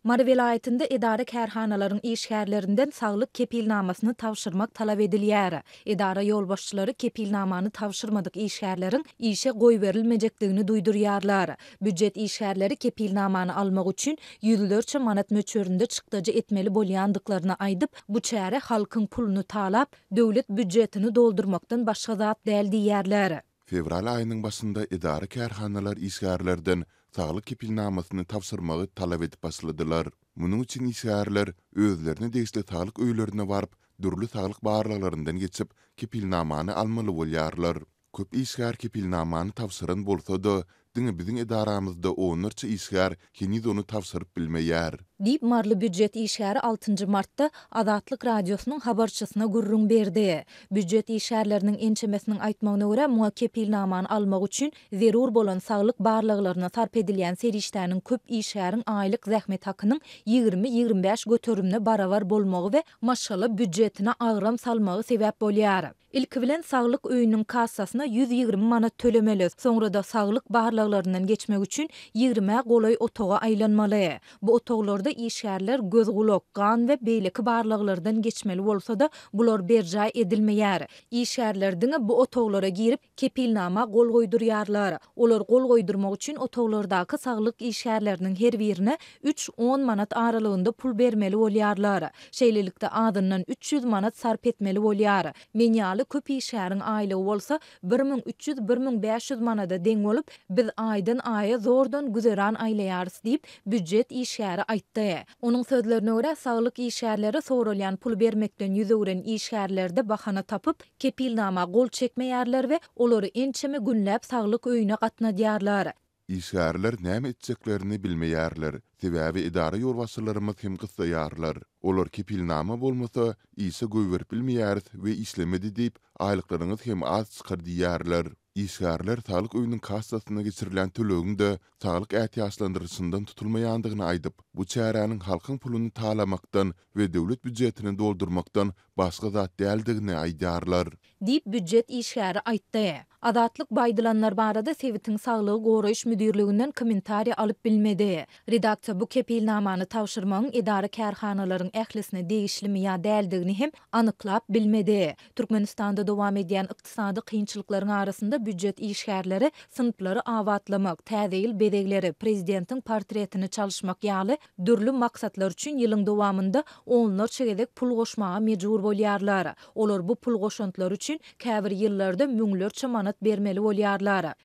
Mary welaýatynda edara-kärhanalaryň işgärlerinden saglyk kepilnamasyny tabşyrmak talap edilýär. Edara ýolbaşçylary kepilnamany tabşyrmadyk işgärleriň işe goýberilmejekdigini duýdurýarlar. Býujet işgärleri kepilnamany almak üçin ýüzlerçe manat möçberinde çykdajy etmeli bolýandyklaryny aýdyp, bu çäre halkyň puluny talap, döwlet býujetini doldurmakdan başga zat däl diýýärler. Fewral aýynyň başynda edara-kärhanalar işgärlerden saglyk kepilnamasyny tabşyrmagy talap edip başladylar. Munuň üçin işgärler özlerine degişli saglyk öýlerine baryp, dürli saglyk barlaglaryndan geçip, kepilnamany almaly bolýarlar. Köp işgär kepilnamany tabşyran bolsa-da, diňe biziň edaramyzda onlarça işgär heniz ony tabşyryp bilmeýär. Diýip, maryly býujet işgäri altynjy martda Azatlyk Radiosynyň habarçysyna gürrüň berdi. Býujet işgärleriniň ençemesiniň aýtmagyna görä, muňa kepilnamany almak üçin zerur bolan saglyk barlaglaryna sarp edilýän serişdäniň köp işgäriň aýlyk zähmet hakynyň 20-25 göterimine barabar bolmagy we maşgala býujetine agram salmagy sebäp bolýar. Ilki bilen saglyk öýüniň kassasyna 120 manat tölemeli, soňra-da saglyk barlaglaryndan geçmek üçin ýigrimä golaý otaga aýlanmaly. Bu otaglarda işgärler göz-gulak, gan we beýleki barlaglardan geçmeli bolsa-da, bular berjaý edilmeýär. Işgärler diňe bu otaglara girip, Kepilnama gol goýdurýarlar. Olar gol goýdurmak üçin otaglardaky saglyk işgärleriniň her birine üç, on manat aralygynda pul bermeli bolýarlar. Şeýlelikde, azyndan 300 manat sarp etmeli bolýar. Men ýaly köp işgäriň aýlygy bolsa 1300, 1500 manada deň bolup, biz aýdan-aýa zordan güzeran aýlaýarys diýip, býujet işgäri aýtdy. Onuň sözlerine görä, saglyk işgärleri soralýan puly bermekden ýüz öwren işgärlerde bahana tapyp, Kepilnama gol çekmeýärler we olary ençeme günläp saglyk öýüne gatnadýarlar. Işgärler näme etjeklerini bilmeýärler, sebäbi edara ýolbaşçylarymyz hem gyssaýarlar. Olar kepilnama bolmasa, işe goýberip bilmeýäris we işlemedi diýip, aýlyklaryňyz hem az çykar diýýärler. Işgärler saglyk öýüniň kassasyna geçirilýän tölegiň-de saglyk ätiýaçlandyryşyndan tutulmaýandygyny aýdyp, bu çäräniň halkyň puluny talamakdan we döwlet býujetini doldurmakdan başga zat däldigini aýdýarlar. Diýip, býujet işgäri aýtdy. Azatlyk bu aýdylanlar barada sebitiň saglygy goraýyş müdirliginden kommentariý alyp bilmedi. Redaksiýa bu kepilnamany tabşyrmagyň edara-kärhanalaryň ählisine degişlimi ýa däldigini hem anyklap bilmedi. Türkmenistanda dowam edýän ykdysady kynçylyklaryň arasynda býujet işgärleri synplary abatlamak, täze ýyl bezegleri, prezidentiň portretini çalyşmak ýaly dürli maksatlar üçin ýylyň dowamynda onlarça gezek pul goşmaga mejbur bolýarlar. Olar bu pul goşantlary üçin käbir ýyllarda müňlerçe manat bermeli bolýarlar.